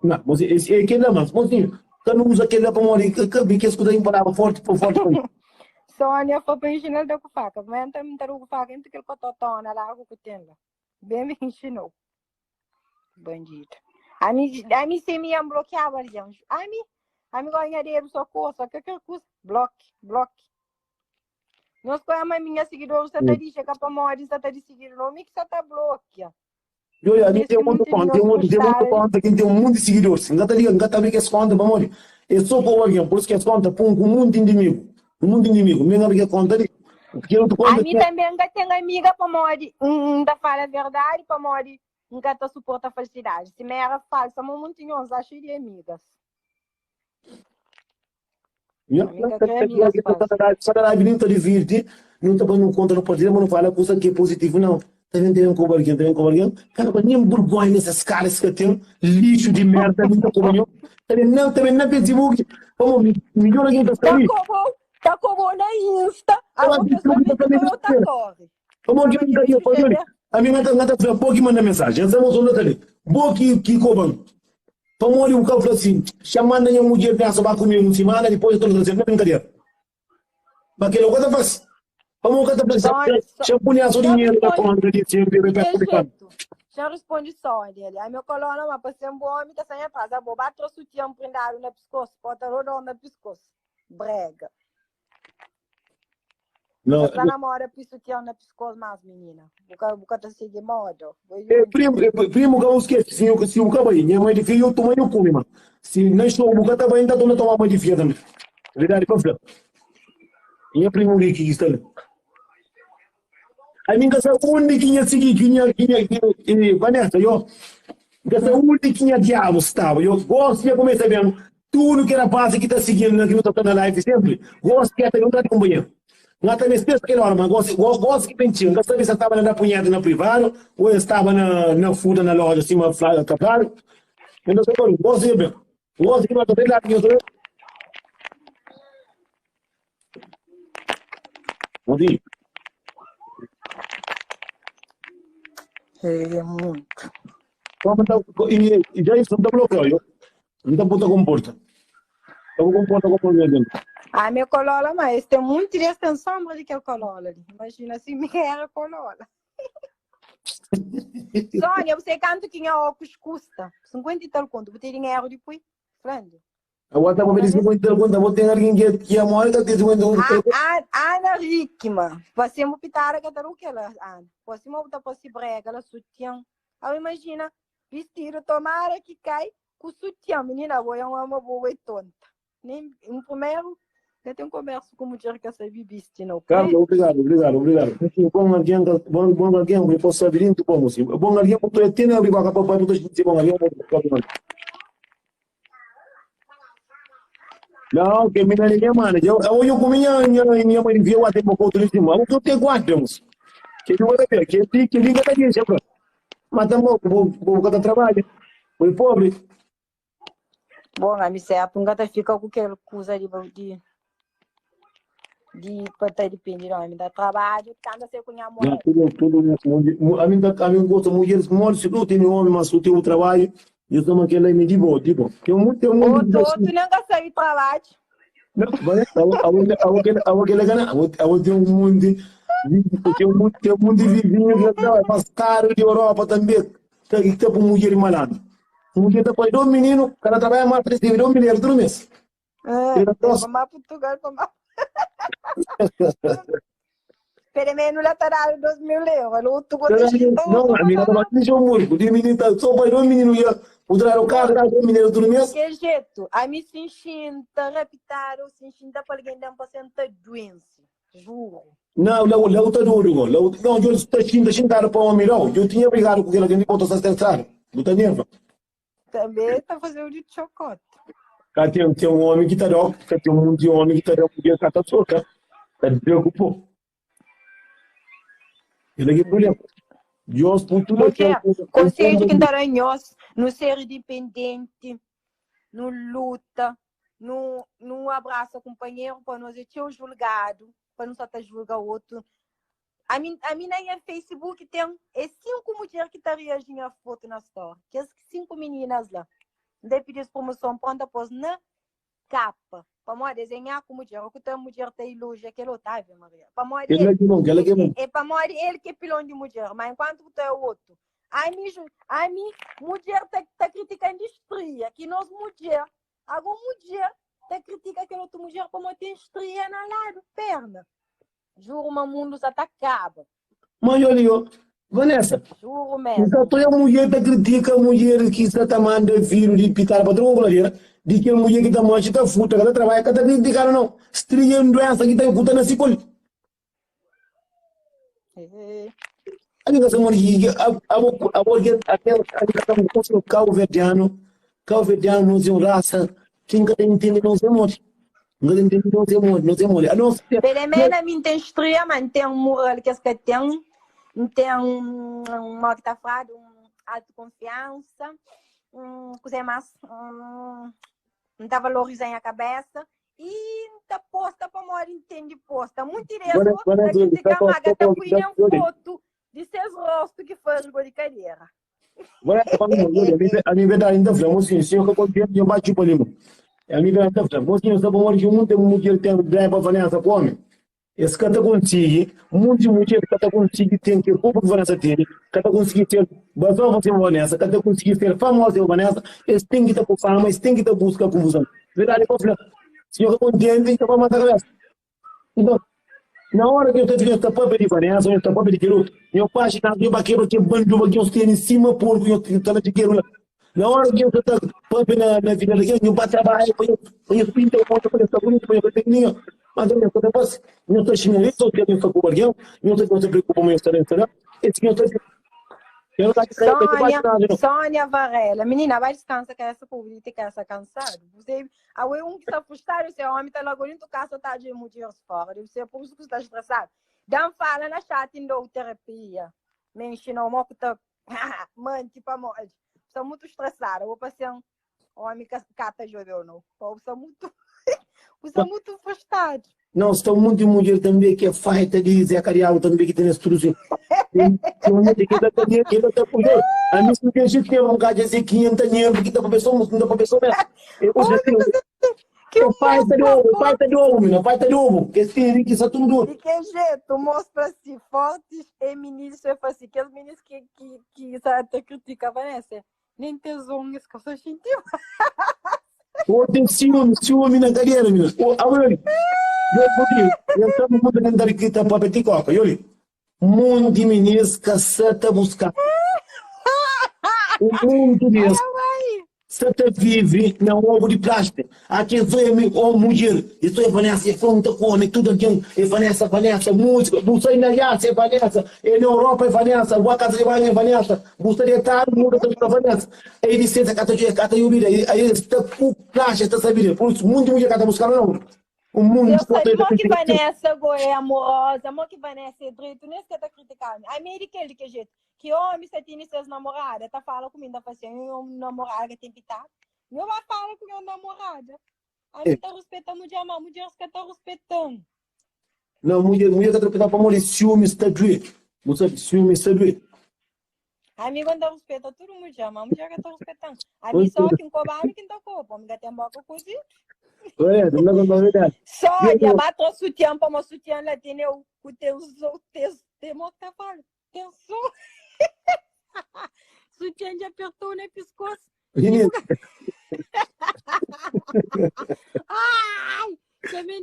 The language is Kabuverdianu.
Na, mos é kel-la, mas mosinhu, ka nu uza kel-la pamodi ka ka bi kes ku ta inparaba forti pa forti pa Sónia fla pa inxina-l da ku faka. Ma N ta N ta da ku faka intu kel kototona largu ku ten la. Ben mi inxinou. Bandidu. Ami, ami se mi N blokiaba algen. Ami, ami gosi nha dedu só kosa, kalker kusa, bloki, bloki. Nhos ku ama mi nha sigidoris sa ta dixa ka pamodi N sa ta disigidu no, mi ki sa ta blokia. Yo, yo, ami ten otu konta, ten otu, ten otu konta ki ten un monti sigidoris. N ka ta liga, N ka ta abri kes konta pamodi é so pa algen. Pur isu kes konta pun ku un monti indimigu, un monti indimigu. Mi N abri kel konta li, kel otu konta Ami tanbe N ka ten amiga pamodi N ta fala verdadi, pamodi N ka ta suporta falsidadi. Si mi era falsa, ma monti nhos la xeiu di amigas. Sagrado nem ta divirti, não ta não conta no partido, mas não fala coisa que é positivo, não. Também tem um cobra alguém, também cobra alguém. Cara, mas nem vergonha nesses caras que tem, lixo de merda, nem tá cobra nenhum. Também não, também na Facebook, como melhor alguém tá Tá ali. cobou, tá cobou na Insta, a Eu uma acho que pessoa eu vê que também sou eu tá corre. Como que nunca ia fazer? A mim não tá tá bo que manda mensagem, essa moça não tá ali. Bo que que cobra. Pamodi bu ka fla si, Xa manda nha mudjer pensa ba kume un simana, dipôs el torna traze-m. Na brinkadeira. Ma kel-la bu ka ta fase. Pamodi bu ka ta fla si, Xa pui nha so dinheru na konta di senpri pa Di kel jetu, xa responde Sónia li, Ami kolona ma pa sen bu omi ta sai nha tras. Abo ba tra sutian prindadu na piskos, bota rodon na piskos. Brega. Não, Ka sta na moda pui sutian na piskos mas minina. Bu ka bu ka ta sigi moda. Bu é é, unti. primo, é, primo ka bu skese, si eu, si bu ka bai, nha mãe di fia, eu toma eu kume, ma. Si na show bu ka ta bai, nta torna toma mãe di fia tambe. Verdade pa fla. Nha primo Ricky ki sta li. Ami nka sabe undi ki nha sigi, ki nha, ki nha, ki, ki, Vanessa, yo. Nka sabe undi ki nha diabu staba. Yo gosi nha kumesa ben. Tudu ki rapazis ki ta sigi-m na ki nu ta sta na live sempri, gosi ki ta ben ta di kunpanheru. N ka ta meste es kel ora, ma gosi, gosi ki ben txiga, N ka sabe si es staba na da punheta na privadu o es staba na na fuda na loja sima fla ta fladu. N ta sabe, gosi ki ben. Gosi ki no ta sai la di nhos. Bom dia. É muito. Como tá, e, e já isso não tá bloqueio, eu. Não tá puta comporta. Eu vou comporta como eu dentro. A minha colola, mas tem muito desse tem sombra de que colola ali. Imagina se me era colola. Sônia, você canto que nha óculos custa 50 e tal conto, botei dinheiro depois, Flando. Agora tá com 50 e tal conto, vou ter alguém que que a mora que tem 50 e tal conto. Ana Hickman, você me pitara que tá o que ela, Ana. Você me botar para se brega, ela sutiã. Aí imagina, vestido tomara que cai com sutiã, menina, vou é uma boa e tonta. Nem um primeiro, eu tenho conversa com mulher que sabe vestir, não. Carla, obrigado, obrigado, obrigado. Bom alguém, bom, bom alguém, eu posso saber muito bom, assim. Bom alguém, porque tu tem abrir para papai, tu tem bom alguém, bom Não, que mina ninguém manda. Eu, eu, eu com minha, minha, minha mãe viu até pouco outro em cima. O que eu tenho guarda, moço. Que eu vou ver, que que que liga da gente, bro. Mas também vou vou botar trabalho. Vou pobre. Bom, a mi certo, nunca ta fica com aquela coisa de de de para tá depende do homem, da trabalho, tanta ser com minha Não, mãe. tudo, tudo, mu- a mim, a mim gosta mulheres com olhos, se não tem homem, mas o teu trabalho, eu tomo aquele aí, de boa, de boa. Tem muito, tem muito Outro, outro nunca sabe trabalho. Não, vai, a tem um monte, tem um monte, tem um monte de vizinho que trabalha, mas caro de Europa também, que tá com mulher malandro. Mulher tá com dois meninos, cada trabalha mais 3 mil dinheiro todo mês. É, Ele é para mais Portugal, para mais. Pelo menos lá tá dando 2 mil euros. O outro Não, a minha não deixa o muro, de menino tá só vai dois meninos ia, o trabalho o carro, dá dois meninos todo mês. Que jeito? A mim se enxinta, raptar, ou se enxinta para alguém dar um paciente doença. Juro. Não, lá, lá tá duro, lá, não, eu estou xinta, xintado para um mirão, eu tinha brigado com aquele que botou essa estressado, não tá nerva. Também tá fazendo de chocote. Cá tem, tem um homem que tá dando, cá tem um monte de homem que tá dando, porque cá tá soca, tá preocupou. Ele aqui problema. Deus por tudo Mulher, conselho que tá nós, no ser independente, no luta, no, no abraça companheiro para nós é teu julgado, para não só tá julgar o outro. A mim, a mim na minha Facebook tem é cinco mulheres que tá reagindo a foto na story. Que as cinco meninas lá. N ta pidi-s promoson pa N ta pô-s na kapa. Pamodi es é nhaku mudjer. O ku ta mudjer ta ilogia kel otu. Ave Maria. Pamodi Kel la el ki bon, kel la ki é bon. é pamodi el ki é pilon di mudjer. Ma enkuantu ku ta é otu. Ami, ami mudjer ta, ta kritikan di stria. Ki nos mudjer, ago mudjer ta kritika kel otu mudjer pamodi ten stria na ladu perna. Juro ma mundu sa ta kaba. Mas olha yo, Vanessa, Juro N mesmo. ka toia mulher ta kritika mulher ki sta ta manda filho di pitada pa troka kuladeira, di kel mulher ki ta manxa ta furta, ka ta trabadja, ka ta kritikadu não. Stria é un doença ki ta ku ta nasi ku el. Eh, Ami ka sa modi ki abo abo algen algen ami ka ta konxe cabo-verdiano, cabo-verdiano nos é un raça ki N ka ta intende nos é modi. N ka ta intende nos é modi, nos é modi. A não ser Pele mena mi N ten stria, ma N ten mural ki es ka ten. N ten un mo ki ta fladu, un autokonfiansa, un kuzê más, un N ta valoriza nha kabésa i N ta posta pamodi N ten di posta. Munti des Agora, go agora, ta Júlio, kritika tá bom, ma tá ka ta bom, pui tá nen Júlio. fotu di ses rostu ki faze go di kadera. Agora, tá bom, Júlio, a minha verdade ainda fla, mocinho, senhor que contente, eu bate o limo. A minha verdade ainda fla, mocinho, sabe onde que muita mulher tem raiva Vanessa come? Es ka ta konsigi, munti mudjer ka ta konsigi ten kel korpu ki Vanessa tene, ka ta konsigi ser bazofa sima Vanessa, ka ta konsigi ser famosa sima Vanessa, es ten ki ta ku fama, es ten ki ta buska konfuzon. Verdadi pa fla, si nho ka kontenti, nho pa mata kabesa. Nton, na ora ki nho ta fika nho ta papia di Vanessa, nho ta papia di kel otu, nho faxi tantu, nho ba kebra kel banduba ki nho tene sima porku, nho ta na tikeru la. Na ora ki nho ta papia na, na vida di algen, nho ba trabadja pa nho, pa nho pinta rostu, pa nho sta bunitu, pa nho ka ten ninhun. Mas nho ka ta fasi, nho ta xinga rede sosial, nho sta ku algen, nho ta nho ta preokupa ma nho sta la, nho sta la. Esi ki nho ta Eu não tá Sônia, Sônia Varela, menina, vai descansa que essa pobre te essa cansado. Você, a um que está frustrado, esse homem está lá dentro casa, tá de mulheres fora. Deve ser por isso que está estressado. Dan fala na chat em dou terapia. Me ensinou mo que tá mante pa morte. Estou muito estressada. Vou passar um homem que cata jovem ou não. Estou muito, estou muito frustrado. Não, está muito mulher também que é falta de Zé Carial também que tem esse tudo assim. Tem tem um que tá também que tá por Deus. A mim se tem gente que é um cara de 500 dinheiro que tá para pessoa, não tá para pessoa mesmo. Eu já tenho Que Eu falta de mostra ovo, falta de ovo, menina, falta de ovo. Que esse que está tudo duro. De que jeito mostra se fortes e meninos eu falo assim, que os meninos que que que sabe te critica Vanessa, nem te zongas que eu sou gentil. Ou tem ciúme, ciúme na cadeira, menina. Ou, ah, olha, eu eu estava muito tentar que tá para ti coca, olha. Monte de meninas que ta buscar. O mundo deles sa ta vive na ovo de plástico. Aqui sou eu, oh mulher, eu sou a Vanessa, eu fronta com homem, tudo aqui, é Vanessa, Vanessa, música, você na Yas, é Vanessa, é na Europa, é Vanessa, boa casa de banho, é Vanessa, você de tarde, muda para Vanessa. Aí licença, cata de cata yubida, aí está com plástico, está sabendo, por isso, muito mulher cata buscar não. O mundo Eu está sei, todo mo que Vanessa go é amorosa, mo que Vanessa é direito, nem sequer tá criticando. A mim de que de que jeito? Que homem você tem seus namoradas, tá fala comigo, tá fazendo assim, um namorado que tem pitado. Meu vai fala com meu namorada. A mim tá respeitando mulher, mas mulher que tá respeitando. Não, mulher, mulher tá trocando para morrer, ciúme está doer. Você sabe, ciúme está doer. Amigo não tá respeita tudo mulher, mas mulher que tá respeitando. A mim só que um coba, que não tá coba, me tem boca cozido. É, não não verdade. Sônia, bate o sutiã para o sutiã lá tem eu, o teu, o teu, tem mo que tá falando. Tem som. Sutiã de apertou no pescoço. Ai, também.